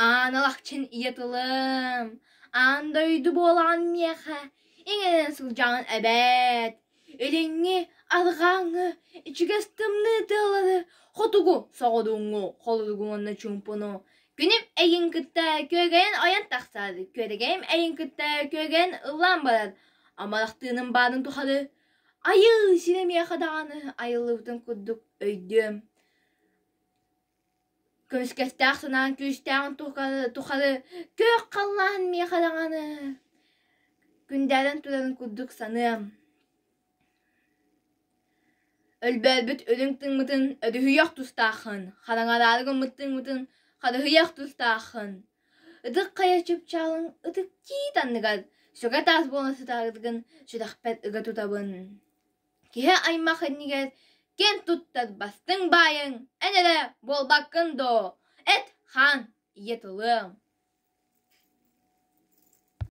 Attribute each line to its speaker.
Speaker 1: Аан Алахчын ийэ тылым, аан дойду буолаҕын миэхэ, иҥэрэн сылдьаҕын эбээт. Илиҥҥи, арҕааҥҥы, ичигэс тымныы тыалары, хотугу, соҕурууҥҥу, холоругу уонна чуумпуну күнүм эйигин кытта күөгэйэн ойон тахсар, күөрэгэйим эйигин кытта күөгэйэн ыллаан барар, амарах тыыным баарын тухары айыы сирэ миэхэ даҕаны айыллыбытын курдук өйдүөм. Көмүскэстээх санаан күүстээҕин тухары күөх халлаан миэхэ даҕаны күндээрэн турарын курдук саныам. Өлбөөрбүт үрүҥ тыҥмытын өрүһүйүөх тустааххын, хараҥараары гыммыт тыҥмытын харыһыйыах тустааххын. Ытык хайа чыпчаалын ытык тиит анныгар сүгэ таас буолан сытаргын сүрэхпэр ыга тутабын. Киһи аймах иннигэр киэн туттар бастыҥ баайыҥ эн эрэ буолбаккын дуо? Эт-хаан ийэ тылыҥ.